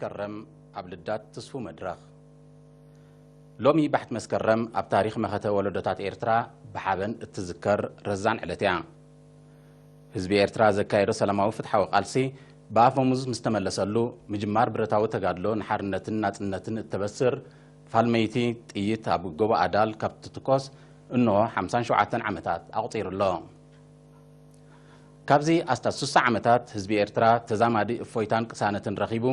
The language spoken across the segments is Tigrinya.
መስከረም ኣብ ልዳት ትስፉ መድረኽ። ሎሚ ባሕቲ መስከረም ኣብ ታሪኽ መኸተ ወለዶታት ኤርትራ ብሓበን እትዝከር ረዛን ዕለት እያ። ህዝቢ ኤርትራ ዘካየዶ ሰላማዊ ፍትሓዊ ቃልሲ ብኣፈሙዝ ምስ ተመለሰሉ፣ ምጅማር ብረታዊ ተጋድሎ ንሓርነትን ናጽነትን እተበስር ፋልመይቲ ጥይት ኣብ ጎቦ ኣዳል ካብ ትትኮስ እንሆ ሓምሳን ሸውዓተን ዓመታት ኣቑጺሩ ኣሎ። ካብዚ ኣስታት ስሳ ዓመታት ህዝቢ ኤርትራ ተዛማዲ እፎይታን ቅሳነትን ረኺቡ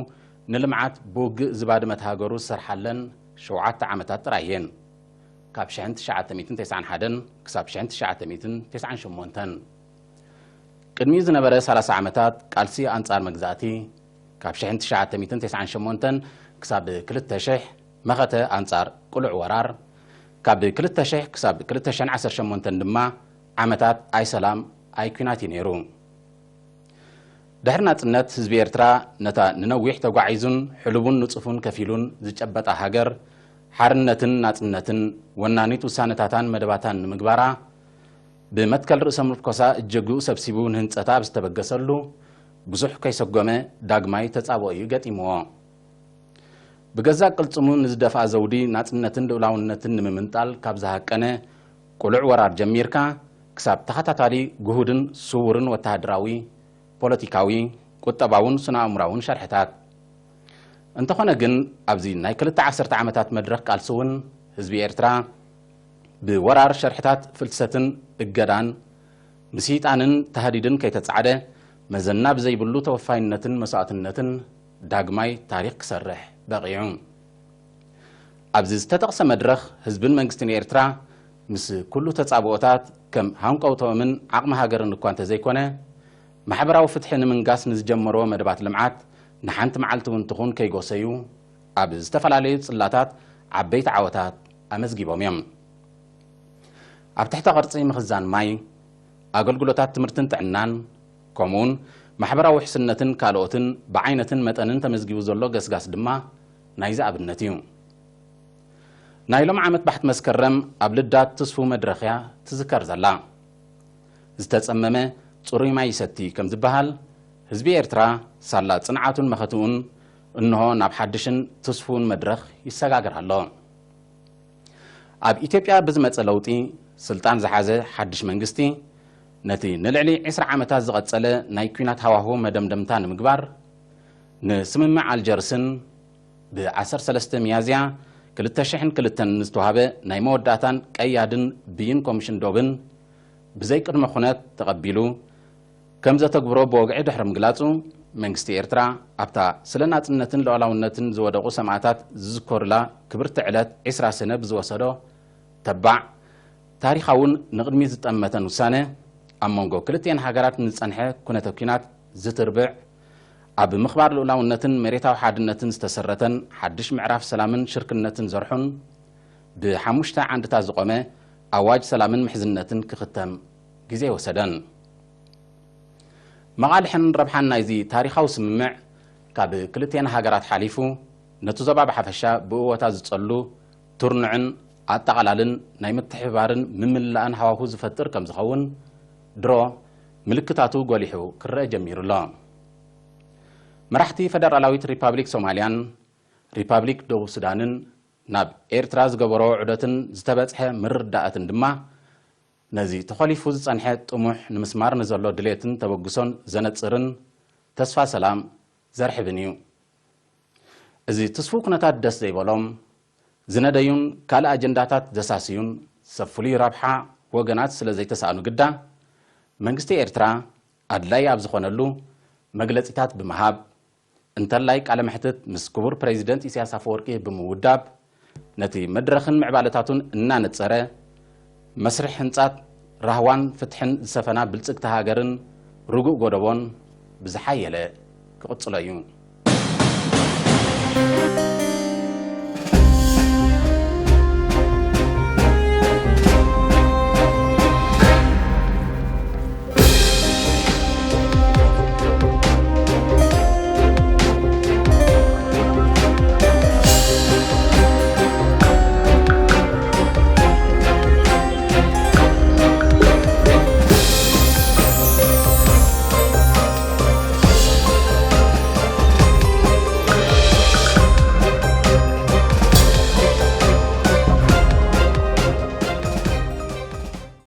ንልምዓት ብውግእ ዝባድመት ሃገሩ ዝሰርሓለን ሸውዓተ ዓመታት ጥራይ እየን። ካብ ሽሕን ትሽዓተ ሚእትን ተስዓን ሓደን ክሳብ ሽሕን ትሽዓተ ሚእትን ተስዓን ሸሞንተን። ቅድሚኡ ዝነበረ ሰላሳ ዓመታት ቃልሲ ኣንጻር መግዛእቲ፣ ካብ ሽሕን ትሽዓተ ሚእትን ተስዓን ሸሞንተን ክሳብ ክልተ ሽሕ መኸተ ኣንጻር ቅሉዕ ወራር፣ ካብ ክልተ ሽሕ ክሳብ ክልተ ሽሕን ዓሰርተ ሸሞንተን ድማ ዓመታት ኣይ ሰላም ኣይ ኲናት እዩ ነይሩ። ድሕሪ ናጽነት ህዝቢ ኤርትራ ነታ ንነዊሕ ተጓዒዙን ሕሉቡን ንጹፉን ከፊሉን ዝጨበጣ ሃገር፣ ሓርነትን ናጽነትን ወናኒት ውሳነታታን መደባታን ንምግባራ፣ ብመትከል ርእሰ ምርኮሳ እጀግኡ ሰብሲቡ ንህንጸታ ኣብ ዝተበገሰሉ፣ ብዙሕ ከይሰጎመ ዳግማይ ተጻብኦ እዩ ገጢምዎ። ብገዛእ ቅልጽሙ ንዝደፍኣ ዘውዲ ናጽነትን ልኡላውነትን ንምምንጣል ካብ ዝሃቀነ ቅሉዕ ወራር ጀሚርካ፣ ክሳብ ተኸታታሊ ግሁድን ስዉርን ወተሃደራዊ፣ ፖለቲካዊ፣ ቁጠባውን ስነ-ኣእምራውን ሸርሕታት። እንተኾነ ግን፣ ኣብዚ ናይ ክልተ ዓሰርተ ዓመታት መድረኽ ቃልሲ እውን ህዝቢ ኤርትራ ብወራር ሸርሕታት ፍልሰትን እገዳን፣ ምስይጣንን ተሃዲድን ከይተጻዕደ፣ መዘና ብዘይብሉ ተወፋይነትን መስዋእትነትን ዳግማይ ታሪኽ ክሰርሕ በቒዑ። ኣብዚ ዝተጠቕሰ መድረኽ፣ ህዝብን መንግስትን ኤርትራ፣ ምስ ኩሉ ተጻብኦታት፣ ከም ሃንቀውተኦምን ዓቕሚ ሃገርን እኳ እንተዘይኮነ፣ ማሕበራዊ ፍትሒ ንምንጋስ ንዝጀመርዎ መደባት ልምዓት ንሓንቲ መዓልቲ እውን ትኹን ከይጎሰዩ፣ ኣብ ዝተፈላለዩ ጽላታት ዓበይቲ ዓወታት ኣመዝጊቦም እዮም። ኣብ ትሕተ ቅርጺ ምኽዛን ማይ፣ ኣገልግሎታት ትምህርትን ጥዕናን፣ ከምኡውን ማሕበራዊ ውሕስነትን ካልኦትን ብዓይነትን መጠንን ተመዝጊቡ ዘሎ ገስጋስ ድማ ናይዚ ኣብነት እዩ። ናይ ሎም ዓመት ባሕቲ መስከረም ኣብ ልዳት ትስፉ መድረኽ እያ ትዝከር ዘላ። ዝተጸመመ ጽሩይ ማይ ይሰቲ ከም ዝበሃል፣ ህዝቢ ኤርትራ ሳላ ጽንዓቱን መኸትኡን እንሆ ናብ ሓድሽን ትስፉውን መድረኽ ይሰጋገር ኣሎ። ኣብ ኢትዮጵያ ብዝመጸ ለውጢ ስልጣን ዝሓዘ ሓድሽ መንግስቲ፣ ነቲ ንልዕሊ ዕስራ ዓመታት ዝቐጸለ ናይ ኲናት ሃዋህው መደምደምታ ንምግባር፣ ንስምምዕ ኣልጀርስን ብ ዓሰርተ ሰለስተ ሚያዝያ ክልተ ሽሕን ክልተን ዝተዋህበ ናይ መወዳእታን ቀያድን ብይን ኮሚሽን ዶብን ብዘይ ቅድመ ኩነት ተቐቢሉ ከም ዘተግብሮ ብወግዒ ድሕሪ ምግላጹ፣ መንግስቲ ኤርትራ ኣብታ ስለ ናጽነትን ልኡላውነትን ዝወደቑ ሰማእታት ዝዝከሩላ ክብርቲ ዕለት ዕስራ ሰነ ብዝወሰዶ ተባዕ፣ ታሪኻውን ንቕድሚት ዝጠመተን ውሳነ፣ ኣብ መንጎ ክልቲኤን ሃገራት ንዝጸንሐ ኩነተ ኲናት ዝትርብዕ፣ ኣብ ምኽባር ልኡላውነትን መሬታዊ ሓድነትን ዝተሰረተን ሓድሽ ምዕራፍ ሰላምን ሽርክነትን ዘርሑን፣ ብሓሙሽተ ዓንድታት ዝቖመ ኣዋጅ ሰላምን ምሕዝነትን ክኽተም ግዜ ኣይወሰደን። መቓልሕን ረብሓን ናይዚ ታሪኻዊ ስምምዕ፣ ካብ ክልቲኤን ሃገራት ሓሊፉ፣ ነቲ ዞባ ብሓፈሻ ብእወታ ዝጸሉ፣ ትርኑዕን ኣጠቓላልን ናይ ምትሕብባርን ምምልላእን ሃዋሁ ዝፈጥር ከም ዝኸውን፣ ድሮ ምልክታቱ ጎሊሑ ክረአ ጀሚሩ ኣሎ። መራሕቲ ፈደራላዊት ሪፓብሊክ ሶማልያን ሪፓብሊክ ደቡብ ሱዳንን ናብ ኤርትራ ዝገበሮ ዑደትን ዝተበጽሐ ምርዳእትን ድማ፣ ነዚ ተኾሊፉ ዝጸንሐ ጥሙሕ ንምስማር ንዘሎ ድሌትን ተበግሶን ዘነጽርን፣ ተስፋ ሰላም ዘርሕብን እዩ። እዚ ትስፉው ኩነታት ደስ ዘይበሎም፣ ዝነደዩን ካልእ ኣጀንዳታት ዘሳስዩን፣ ሰብ ፍሉይ ረብሓ ወገናት ስለ ዘይተሳእኑ ግዳ፣ መንግስቲ ኤርትራ ኣድላዪ ኣብ ዝኾነሉ መግለጺታት ብምሃብ፣ እንተላይ ቃለ መሕትት ምስ ክቡር ፕሬዚደንት ኢሳያስ ኣፈወርቂ ብምውዳብ፣ ነቲ መድረኽን ምዕባለታቱን እናነጸረ፣ መስርሕ ህንጻት ራህዋን ፍትሕን ዝሰፈና ብልጽግቲ ሃገርን ርጉእ ጎደቦን ብዝሓየለ ክቕጽሎ እዩ።